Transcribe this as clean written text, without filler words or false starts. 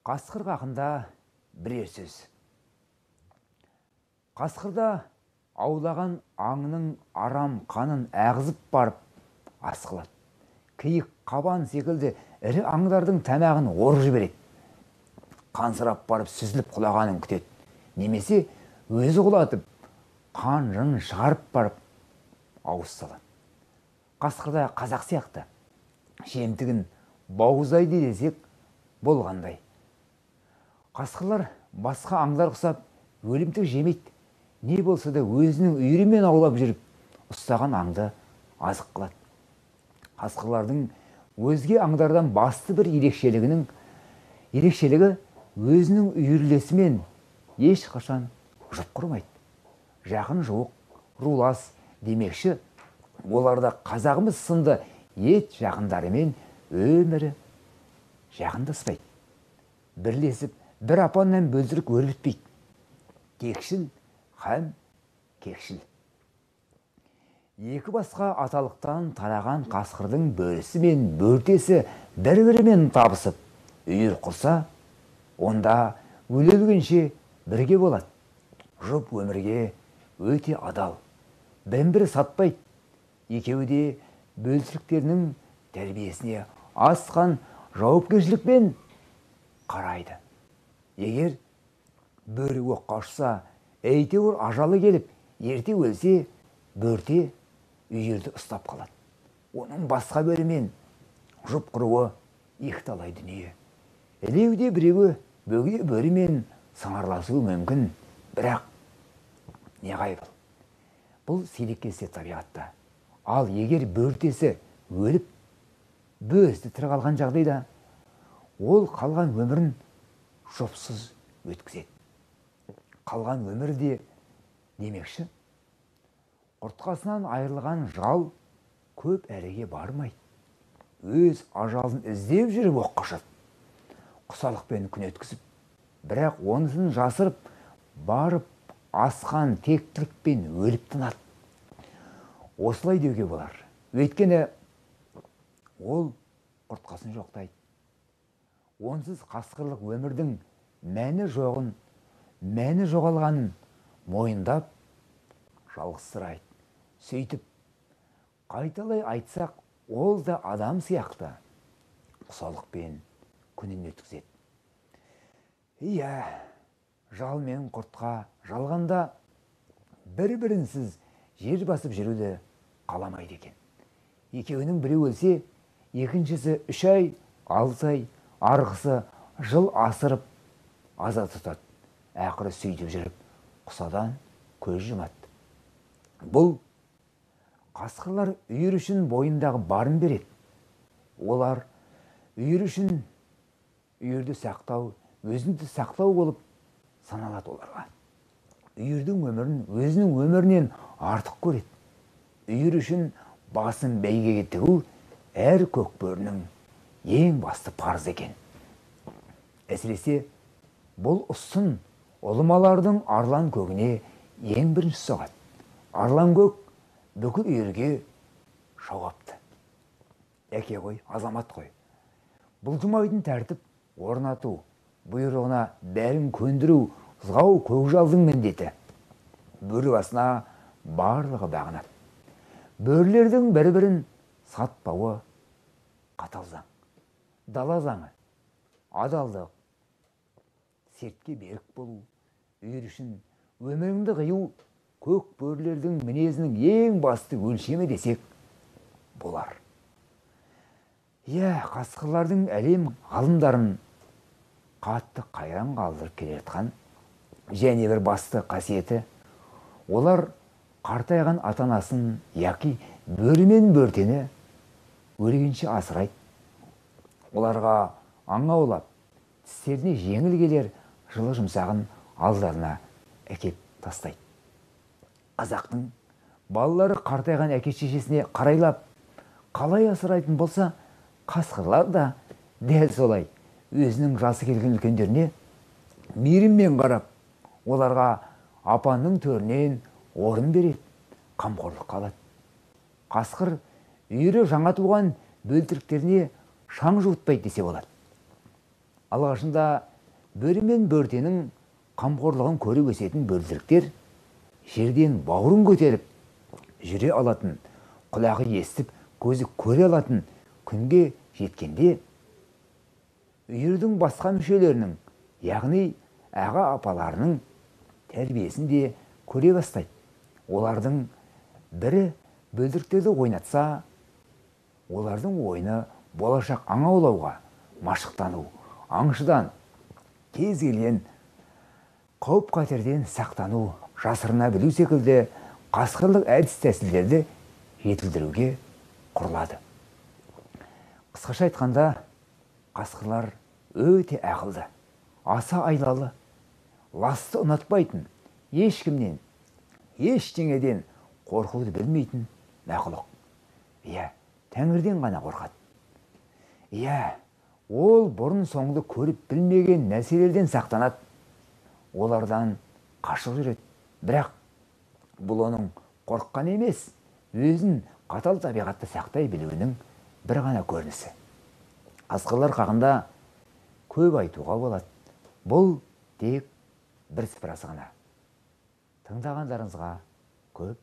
Қасқыр хақында бірер сөз. Қасқырда аулаған аңның арам қанын ағызып барып ас қылады. Киік, қабан секілді ірі аңдардың тамағын орып жібереді. Қансырап барып сүзіліп құлағанын күтеді. Немесе өзі құлатып, қан жынын шығарып барып ауыз салады. Қасқырда қазақ сияқты жемтігін бауыздайды десек болғандай. Қасқырлар басқа аңдар құсап өлімтік жемейді. Не болса да өзінің үйірімен аулап жүріп ұстаған аңды азық қылады. Қасқырлардың өзге аңдардан басты бір ерекшелігі өзінің үйірлесімен ешқашан жұп құрмайды. Жақын жуық, рулас демекші, оларда қазағымыз сынды ет жақындарымен өмірі жақындаспайды. Бірлесіп бір апаннан бөлтірік өрбітпейді. Текшіл һәм кекшіл. Екі басқа аталықтан тараған қасқырдың бөрісі мен бөртесі бір-бірімен табысып, үйір құрса, онда өле-өлгенше бірге болады. Жұп өмірге өте адал, бірін-бірі сатпайды. Екеуі де бөлтіріктерінің тәрбиесіне асқан жауапкершілікпен қарайды. Егер бөрі оққа ұшса, әйтеуір ажалы келіп, ерте өлсе, бөрте үйірді ұстап қалады. Оның басқа бөрімен жұп құруы екіталай дүние. Ілеуде біреуі бөгде бөрімен сыңарласуы мүмкін, бірақ неғайбыл. Бұл сирек кездеседі табиғатта. Ал егер бөртесі өліп, бөрісі тірі қалған жағдайда, ол қалған өмірін жұпсыз өткізеді. Қалған өмірі де демекші, құртқасынан айырылған жал көп әріге бармайды. Өз ажалын іздеп жүріп оққа ұшады. Құсалықпен күн өткізіп, бірақ онысын жасырып, барып асқан тектілікпен өліп тынады. Осылай деуге болар. Өйткені ол құртқасын жоқтайды. Онсыз қасқырлық өмірдің мәні жоғын, мәні жоғалғанын мойындап жалғызсырайды. Сөйтіп, қайталай айтсақ, ол да адам сияқты құсалықпен күнін өткізеді. Иә, жал мен құртқа жалғанда бір-бірінсіз жер басып жүруді қаламайды екен. Екеуінің біреу өлсе, екіншісі 3 ай, 6 ай, арғысы жыл асырып аза тұтады. Ақыры сөйтіп жүріп құсадан көз жұмады. Бұл қасқырлар үйір үшін бойындағы барын береді. Олар үйір үшін үйірді сақтау, өзінді сақтау болып саналады оларға. Үйірдің өмірін өзінің өмірінен артық көреді. Үйір үшін басын бәйгеге тігу әр көкбөрінің ең басты парызы екен. Әсіресе бұл ұсын ұлымалардың арлан көгіне ең бірінші соғады. Арлан көк бүкіл үйірге жауапты. Әке ғой, азамат қой. Бұлжымайтын тәртіп орнату, бұйрығына бәрін көндіру ызғау көкжалдың міндеті. Бөрі басына барлығы бағынады. Бөрілердің бір-бірін сатпауы қатал заң. Дала заңы, адалдық, сертке берік болу, үйір үшін өміріңді қию көк бөрілердің мінезінің ең басты өлшемі десек болар. Иә, қасқырлардың әлем ғалымдарын қатты қайран қалдырып келе жатқан және бір басты қасиеті, олар қартайған ата-анасын яки бөрі мен бөртені өлгенше асырайды. Оларға аң аулап, тістеріне жеңіл келер жылы жұмсағын алдарына әкеп тастайды. Қазақтың балалары қартайған әке шешесіне қарайлап, қалай асырайтын болса, қасқырлар да дәл солай өзінің жасы келген үлкендеріне мейіріммен қарап, оларға апанның төрінен орын береді, қамқорлыққа алады. Қасқыр үйірі жаңа туған бөлтіріктеріне шаң жуытпайды десе болады. Алғашында Бөрі мен бөртенің қамқорлығын көріп өсетін бөлтіріктер жерден бауырын көтеріп жүре алатын, құлағы естіп, көзі көре алатын күнге жеткенде үйірдің басқа мүшелерінің, яғни аға апаларының тәрбиесін де көре бастайды. Олардың бірі бөлтіріктерді ойнатса, олардың ойыны болашақ аң аулауға машықтану, аңшыдан кез келген қауіп-қатерден сақтану, жасырына білу секілді қасқырлық әдіс-тәсілдерді жетілдіруге құрылады. Қысқаша айтқанда, қасқырлар өте ақылды, аса айлалы, ласты ұнатпайтын, ешкімнен, ештеңеден қорқуды білмейтін мақұлық. Иә, тәңірден ғана қорқады. Иә, ол бұрын соңды көріп білмеген нәрселерден сақтанады, олардан қашып жүреді. Бірақ бұл оның қорыққан емес, өзін қатал табиғатты сақтай білуінің бір ғана көрінісі. Қасқырлар хақында көп айтуға болады. Бұл тек бір сыпырасы ғана. Тыңдағандарыңызға көп